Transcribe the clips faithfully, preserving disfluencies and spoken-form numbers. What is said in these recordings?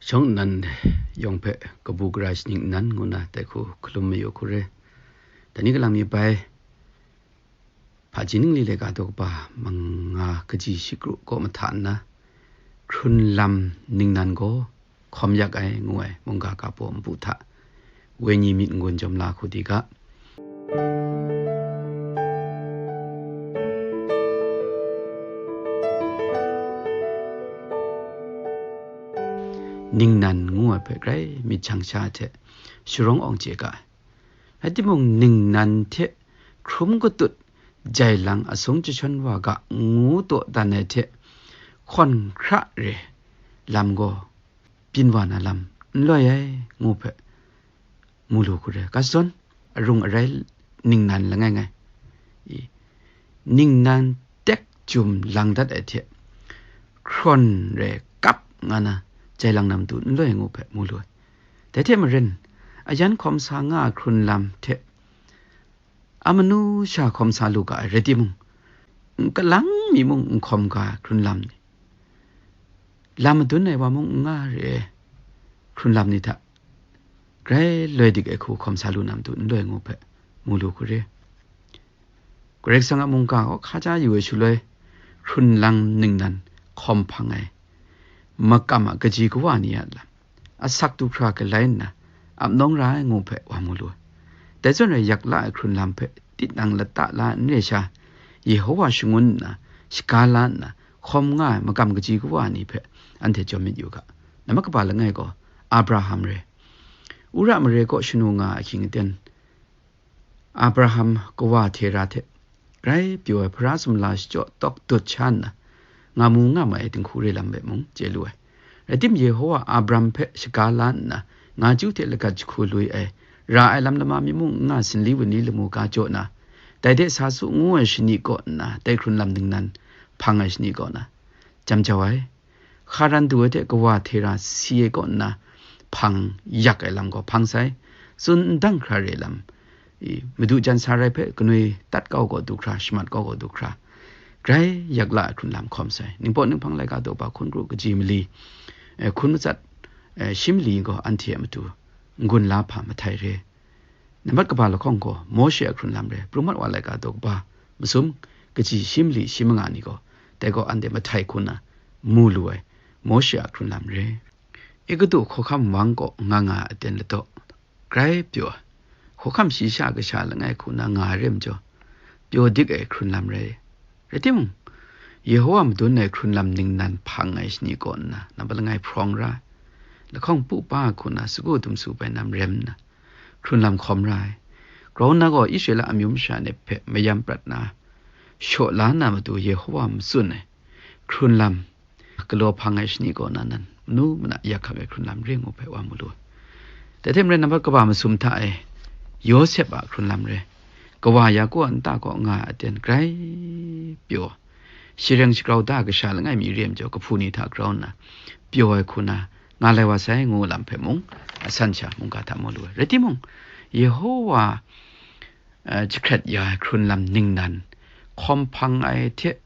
Shawng nnan yawng hpe kabu gara shaning nnan ngu na dai hku hkalum mayu hku re. Dai ni kalang mi bai, hpaji ningli laika daw kaba manga kaji shikru kaw mahta nna, hkrun lam ningnan gaw hkawm yak ai ngu ai mungga ga baw npu hta, wenyi myit n-gun jawm la hku di ga. Ningnan ngu ai hpe grai myit shang sha hte sharawng awng chye ga ai. Rai timung, ningnan hte hkrum katut jai lang asung chyahshawn wa ga ngu taw dan ai hte hkawn hkra re lam gaw byin wa na lam n loi ai ngu hpe mu lu hku re. Ga shadawn, arung arai ningnan langai ngai, i, ningnan tek jum lang dat ai hte hkrawn re kap nga na jai lang na matu n loi ngu hpe mu lu ai. Dai hte maren, ayan hkawm sa nga ai hkrun lam hte amanu sha hkawm sa lu ga ai rai timung, n kalang mi mung n hkawm ga ai hkrun lam ni, lam madun ai wa mung n nga re ai hkrun lam ni hta grai loi dik ai hku hkawm sa lu na matu n loi ngu hpe mu lu hku re. Karai Kasang a mungga gaw hkaja yu ai shaloi, hkrun lam ningnan hkawm hpang ai makam a kaji kawa ni a lam, asak du hkra galai nna, ap nawng ra ai ngu hpe wa mu lu ai. Dai zawn rai, yak la ai hkrun lam hpe tinang lata la n re sha, Yehowa shangun nna, shaga la nna, hkawm nga ai makam kaji kawa ni hpe anhte jawm myit yu ga. Nambat kaba langai gaw Abraham re. Ura mare kaw shanu nga ai ahkying aten, Abraham kawa Tera hte grai pyaw ai hpara sumla shachyaw tawk dut sha nna, nga mu nga mai ai dinghku re lam hpe mung chye lu ai. Rai tim, Yehowa Abraham hpe shaga la nna, nga chyu hte lagat jahku lui ai, ra ai lam lama mi mung n nga, sinli wunli lamu ga jaw na, dai de sa su ngu ai shani kaw nna, dai hkrun lam ningnan hpang ai shani kaw na, jam jau ai. Haran du ai hte kawa Tera si ai kaw nna hpang yak ai lam gaw hpang sai. Tsun n dang hkra re lam, i, madu jan sa rai hpe kanoi tat kau gaw du hkra, shamat kau gaw du hkra, grai yak la ai hkrun lam hkawm sai. Ningpawt ninghpang laika daw ba hkun kru kaji mali, eh, hkun matsat, eh, shi mali gaw anhte a matu n-gun la hpa mahtai re. Nambat kaba lahkawng gaw Mawshe a hkrun lam re. Pru mat wa laika daw kaba masum kaji shi mali shi manga ni gaw, dai gaw anhte mahtai hku na mu lu ai Mawshe a hkrun lam re. Egutu hkawhkam wang kaw nga nga ai aten ladaw grai pyaw ai, hkawhkam shayi sha kasha langai hku na nga ai re majaw, pyaw dik ai hkrun lam re. Rai timung, Yehowa madun ai hkrun lam ningnan hpang ai shani kaw nna, nambat langai hprawng ra ai, lahkawng pu pa ai hku na sagu dum su bai nam rem nna, hkrun lam hkawm ra ai. Grau nna gaw Israela amyu masha ni hpe mayam prat na, shaw la na matu Yehowa matsun ai hkrun lam galaw hpang ai shani kaw na nan manu mana yak hkap ai hkrun lam re ngu hpe wa mu lu ai. Dai hte maren, nambat kaba masum hta e Yawsep a hkrun lam re. Kawa Yaku a nta kaw nga ai aten grai pyaw, shareng shagrau da kasha langai mi re ai majaw, kahpu ni hta grau nna pyaw ai hku na nga lai wa sai ngu lam hpe mung, asan sha mungga hta mu lu ai. Rai timung, Yehowa, eh, jahkrat ya ai hkrun lam ningnan hkawm hpang ai hte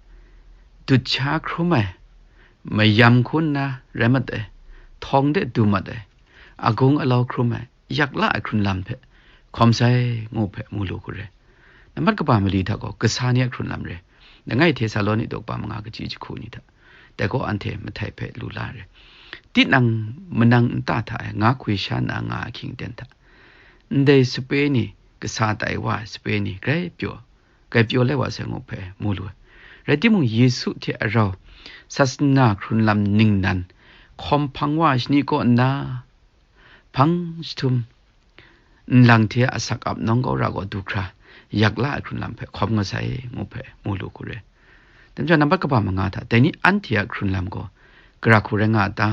dut sha hkrum ai, mayam hku nna rai mat ai, htawng de du mat ai, agung alau hkrum ai, yak la ai hkrun lam hpe hkawm sai ngu hpe mu lu hku re. Nambat kaba mali hta gaw kasa ni a hkrun lam re. Langai Htesaloni daw kaba manga kaji jahku ni hta, dai gaw anhte mahtai hpe lu la re. Tinang manang nta hta e nga hkwi sha na nga ai ahkying aten hta, ndai sape ni, kasa tai wa ai sape ni grai pyaw, grai pyaw lai wa sai ngu hpe mu lu ai. Rai timung, Yesu hte a rau sasana hkrun lam ningnan hkawm hpang wa ai shani kaw nna, hpang jahtum nlang hte asak ap nawng kau ra gaw du hkra, yak la ai hkrun lam hpe hkawm nga sai ngu hpe mu lu hku re. Dai majaw, nambat kaba manga hta, dai ni anhte a hkrun lam gaw gara hku rai nga a ta?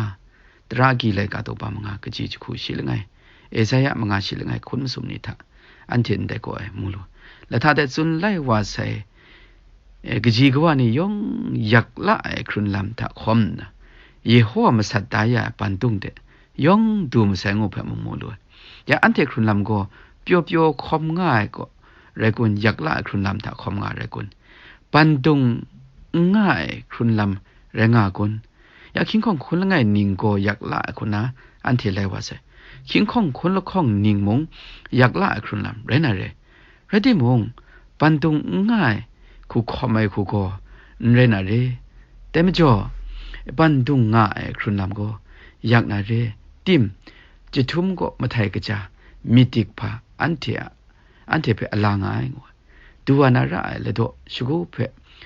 Tara agyi laika daw kaba manga kaji jahku shi langai, Esaia manga shi langai hkun masum ni hta anhte ndai gaw ai mu lu. Lahta de tsun lai wa sai, eh, kaji kawa ni yawng yak la ai hkrun lam hta hkawm nna, Yehowa masat da ya ai bandung de yawng du masai ngu hpe mung mu lu ai. Ya anhte hkrun lam gaw pyaw pyaw hkawm nga ai gaw rai kun, yak la ai hkrun lam hta hkawm nga ai rai kun? Bandung n nga ai hkrun lam rai nga kun? Ya hkying hkawng hkun langai ning gaw yak la ai hku na anhte lai wa sai. Hkying hkawng hkun lahkawng ning mung yak la ai hkrun lam rai na re. Rai timung, bandung n nga ai hku hkawm ai hku gaw n rai na re. Dai majaw, bandung nga ai hkrun lam gaw yak na re. Tim, jahtum kaw mahtai kaja, myit dik hpa anhte a, anhte hpe a la nga ai, ngu ai. Du wa na ra ai ladaw shagu hpe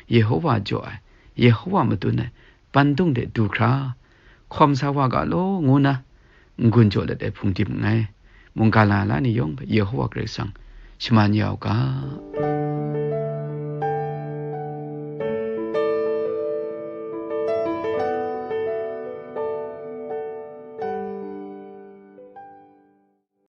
Yehowa jaw ai, Yehowa matun ai, bandung de du hkra, hkawm sa wa ga law, ngu na n-gun jaw let ai hpung dim nngai. Mungga la la ni yawng hpe Yehowa Karai Kasang shaman ya u ga.